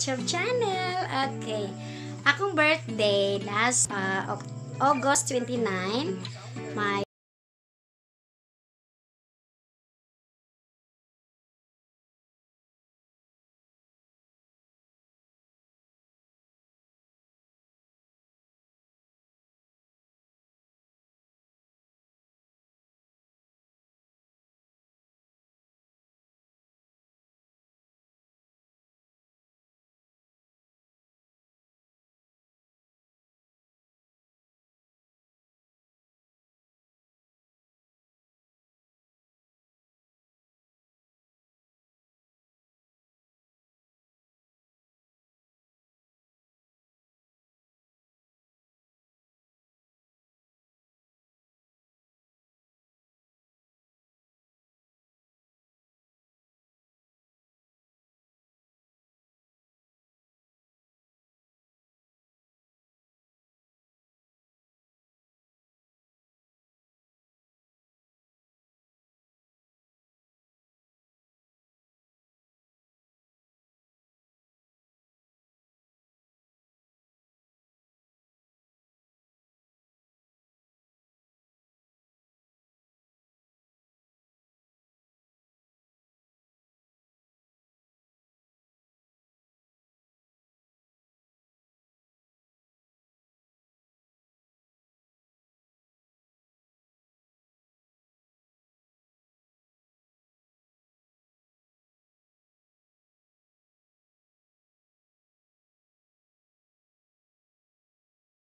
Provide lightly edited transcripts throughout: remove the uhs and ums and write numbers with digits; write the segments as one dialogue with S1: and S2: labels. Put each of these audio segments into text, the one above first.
S1: YouTube channel. Okay. Akong birthday last August 29. My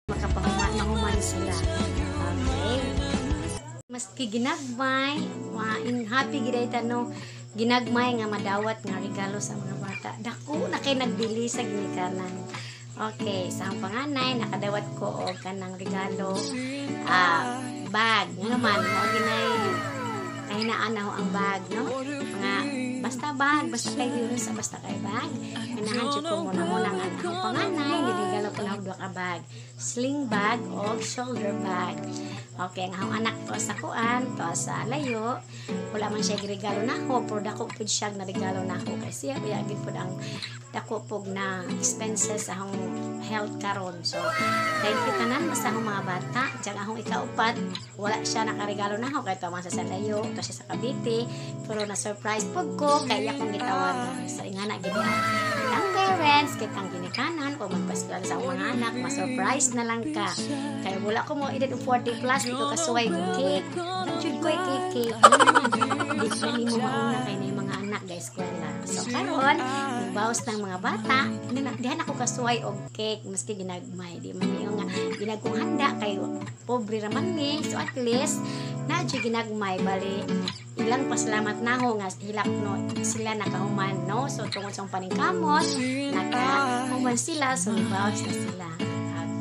S1: makapahuman mahuman sila. Okay. Maski ginagmay, in happy giday no, ginagmay nga madawat nga regalo sa mga bata. Dako na kay nagbili sa ginikanan. Okay, sa ang panganay nakadawat ko og kanang regalo, bag. Nga naman mo ginay kahinaan na ho ang bag, no? Mga basta bag, basta kay sa basta kay bag. Kanahan jud ko muna muna nga ang panganay nirigalo ko na og duha ka bag, sling bag o shoulder bag. Okay, ang akong anak to sa kuan, to sa layo, wala man siya regalo nako, pero dako pud siya na regalo nako kay siya kaya gid pud ang dako pug na expenses sa akong health karon. So, thank you tanan basta akong mga bata, diyan akong ikaupat, wala siya nakaregalo nako kay to man sa layo, to siya sa Cavite, pero na surprise pud ko kay iya kong gitawagan. So, ingana gid ang parents, kitang ginikanan, kung magpaskulan sa akong mga anak, ma-surprise na lang ka. Kaya wala ko mo edad og 40 plus, dito kasuway ko cake. Nagchud ko cake. Di ko nimo mauna kay na mga anak guys eskwela. So karon, bawas ng mga bata, dihan ako kasuway og cake maski ginagmay. Di man niyo nga ginagkong handa kay pobre ra man ni. So at least na ginagmay bali ilang pasalamat na ho nga hilak no sila nakahuman, no. So tungod sa paningkamot nakahuman sila, so bawas na sila.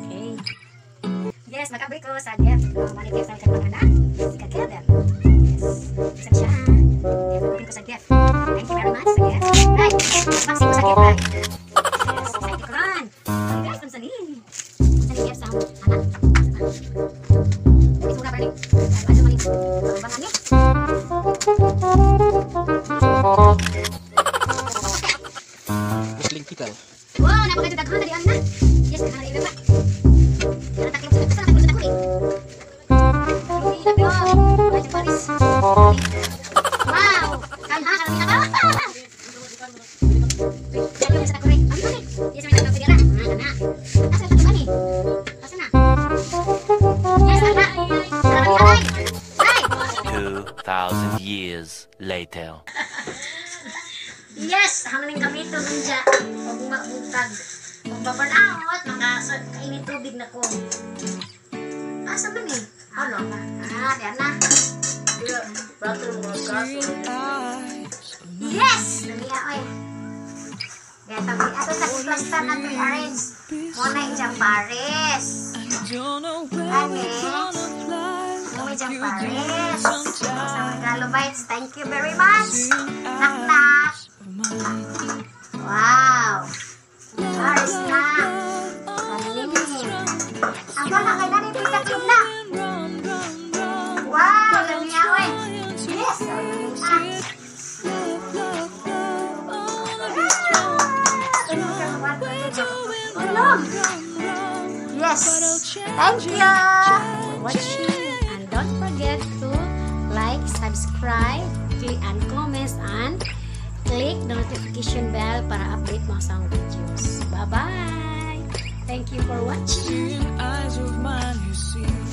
S1: Okay. Yes, mag-abri ko sa gift. Money gift ng kanyang anak, si Kevin. Yes. Isa siya. Open ko sa gift. Thank you very much sa gift. Right. Unboxing ko sa gift, right. Yes, excited ko ron. Guys, ang sanin. Ang sanin gift sa akong anak. Isura pa rin. Ano man yung bangan niya?
S2: Muslim Tikal.
S1: Wow, napakadaghan na di ana. Yes, daghan na di ba? Wow!
S3: Thousand years later.
S1: Yes, hanggang kami ito nunja. Huwag mabutag. Kung baburn out, makakainit tubig na ko. Asa man eh? Ano? Ah, diyan na. Yes! Naliya, oy. Ato sa plastar na ito i-arrange. Muna yung Paris. Ane. Muna yung Paris. Sa regalo bites. Thank you very much. Knock knock. Wow. Paris na. Ang wala kay nani pita na. Wow, lamiya oy. Yes, lamiya. Yes. Thank you for watching. And don't forget to like, subscribe, click and comment, and click the notification bell para update mo sa akong videos. Bye-bye! Thank you for watching.
S4: Seeing eyes of mine, you see.